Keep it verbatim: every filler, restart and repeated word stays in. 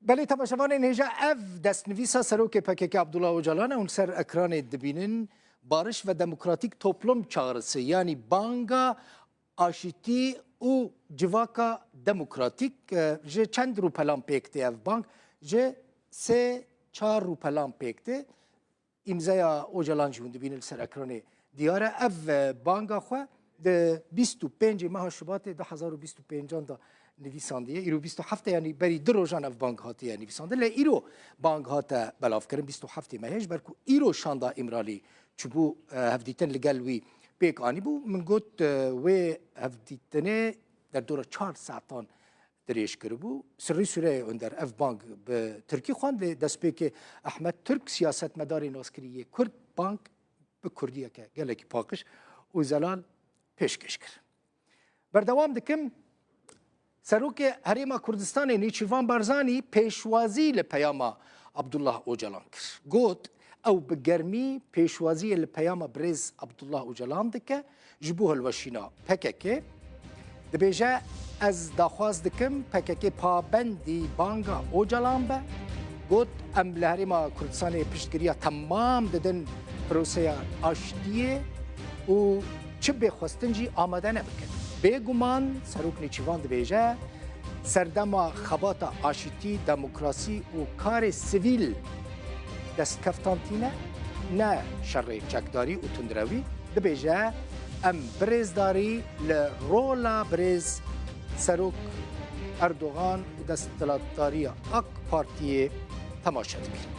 Belê temaşevanên hêja, ev destnivîsa serokê P K K Abdullah Ocalan e, hûn ser ekranê dibînin. Barış ve demokratik toplum çağrısı, yanî banga aşitî û civaka demokratik, e, ji çend rûpelan pêk tê ev bang? Ji sê çar rûpelan pêk tê. Îmzeya Ocalan jî hûn dibînin li ser ekranê diyar e. Ev, e, banga xwe di bîst û pêncê meha Şubatê du hezar û bîst û pêncan de nivîsandiye. Îro bîst û heft e, yanî berî du rojan ev bang hatiye nivîsandin. Lê îro bang hate belavkirin, bîst û heftê mehê, ji ber ku îro şanda Îmralî çûbû, e, hevdîtin li gel wî pêk anîbû. Min got, e, wê hevdîtinê derdora çar saetan dirêj kiribû. Sirrî Süreyya Önder ev bang bi tirkî xwend, lê destpêkê Ehmed Türk, siyasetmedarê naskirî yê Kurd, bang bi kurdiyeke gelekî paqij û zelal pêşkêş kir. Berdewam dikim, Serokê Herêma Kurdistanê Nêçîrvan Barzanî pêşwazî li peyama Abdullah Ocalan kir. Got, ew bi germî pêşwaziyê li peyama birêz Abdullah Ocalan dike ji bo hilweşîna P K K. Dibêje, ez daxwaz dikim P K K pabendî banga Ocalan be. Got, em li Herêma Kurdistanê piştgiriya temam didin proseya aştiyê û çi bê xwestin jî amade ne bikin. Bêguman Serok Nêçîrvan dibêje, serdema xebata aşitî, demokrasî û karê sivîl destkeftantî ne, ne şerê çekdarî û tundrewî. Dibêje, em bi rêzdarî li rola birêz Serok Erdogan û desthilatdariya AK Partiyê temaşe dikin.